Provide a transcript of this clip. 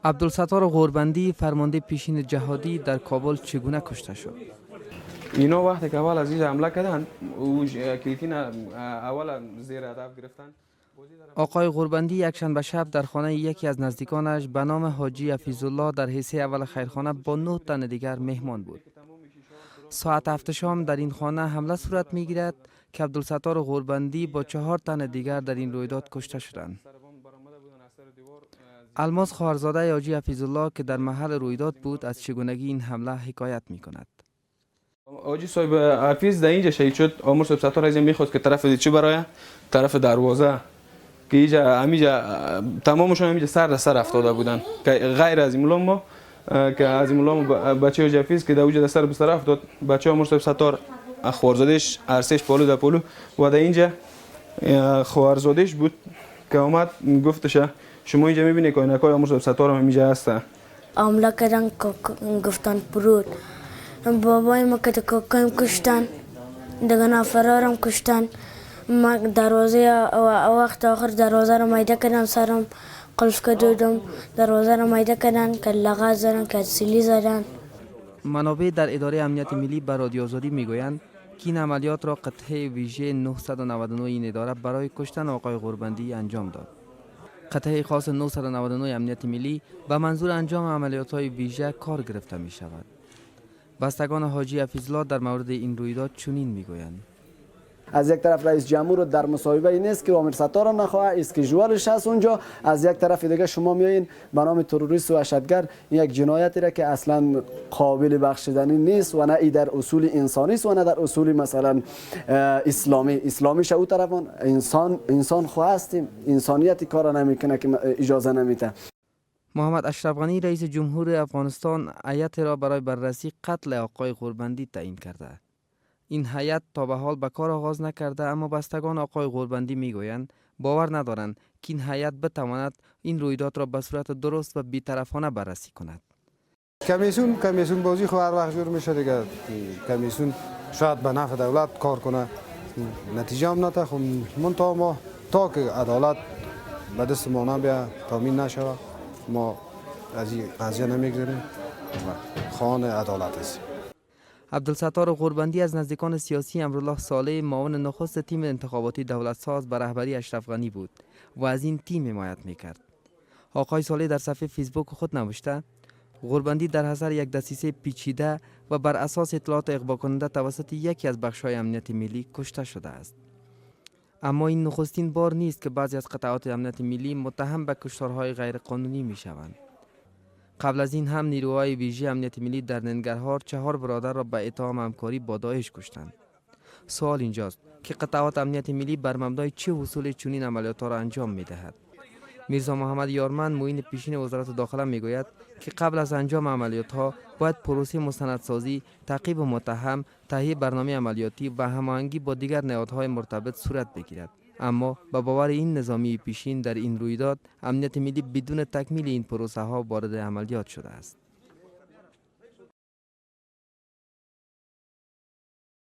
عبدالستار غوربندی، فرمانده پیشین جهادی، در کابل چگونه کشته شد؟ اینا وقتی که اول از اینجا حمله کردن، او کلکین اول زیر هدف گرفتن. آقای غوربندی یک شنبه شب در خانه یکی از نزدیکانش به نام حاجی حفیظ الله در حصه اول خیرخانه با 9 تن دیگر مهمان بود. ساعت 7 شام در این خانه حمله صورت میگیرد که عبدالستار غوربندی با 4 تن دیگر در این رویداد کشته شدند. الماس، خواهرزاده حاجی حفیظ الله که در محل رویداد بود، از چگونگی این حمله حکایت می کند. حاجی صاحب حفیظ در اینجا شهید شد. آمر صاحب ستار از میخواست که طرف چی برای طرف دروازه که اینجا همیجا تمامشون همیجا سر در سر افتاده بودن که غیر از این ما که از این بچه حاجی حفیظ که در اونجا در سر به سر افتاد. بچه آمر صاحب ستار، خواهرزادش، ارسش پالو در پالو و در اینجا خواهرزادش بود که آمد گفتش شما اینجا میبینید که عینکای آمر صاحب ستار هم اینجا هست. حمله کردن، گفتن پرود بابای ما که کاکایم کشتن، دیگه نفرارم کشتن. ما دروازه وقت آخر دروازه رو میده کردن، سرم قلف که دودم، دروازه رو میده کردن که لغت زدن که سیلی زدن. منابع در اداره امنیت ملی به رادیو آزادی میگویند که این عملیات را قطعه ویژه 999 این اداره برای کشتن آقای غوربندی انجام داد. قطعه خاص 999 امنیت ملی به منظور انجام عملیات های ویژه کار گرفته می شود. بستگان حاجی حفیظ در مورد این رویداد چنین میگویند: از یک طرف رئیس جمهور در مصاحبه این نیست که آمر ستار نخواه schedule ش هست اونجا، از یک طرف دیگه شما میایین به نام تروریست و وحشتگر. یک جنایتی را که اصلا قابل بخشیدنی نیست و نه ای در اصول انسانی است و نه در اصول مثلا اسلامی. اسلامی او طرف انسان انسان خو هستیم، انسانیت کار نمیکنه که اجازه نمیده. محمد اشرف غنی، رئیس جمهور افغانستان، هیئت را برای بررسی قتل آقای غوربندی تعیین کرده. این هیئت تا به حال به کار آغاز نکرده، اما بستگان آقای غوربندی میگویند باور ندارند که این هیئت بتواند این رویداد را به صورت درست و بیطرفانه بررسی کند. کمیسیون کمیسیون بازی خو هر وقت جور میشه دیگه. کمیسیون شاید به نفع دولت کار کنه، نتیجه هم نته. خب تا ما تا که عدالت به دست ما نبیا، تامین نشود، ما از این قضیه نمیگذریم و خواهان عدالت هستیم. عبدالستار غوربندی از نزدیکان سیاسی امرالله صالح، معاون نخست تیم انتخاباتی دولت ساز به رهبری اشرف غنی بود و از این تیم حمایت میکرد. آقای صالح در صفحه فیسبوک خود نوشته: غوربندی در اثر یک دسیسه پیچیده و بر اساس اطلاعات اغوا کننده توسط یکی از بخش‌های امنیت ملی کشته شده است. اما این نخستین بار نیست که بعضی از قطعات امنیت ملی متهم به کشتارهای غیرقانونی می شوند. قبل از این هم نیروهای ویژه امنیت ملی در ننگرهار چهار برادر را به اتهام همکاری با داعش کشتند. سوال اینجاست که قطعات امنیت ملی بر مبنای چه اصول چنین عملیات را انجام می دهد؟ میرزا محمد یارمند، معین پیشین وزارت داخله، میگوید که قبل از انجام عملیات ها باید پروسه مستندسازی، تعقیب متهم، تهیه برنامه عملیاتی و هماهنگی با دیگر نهادهای مرتبط صورت بگیرد. اما به باور این نظامی پیشین، در این رویداد امنیت ملی بدون تکمیل این پروسه ها وارد عملیات شده است.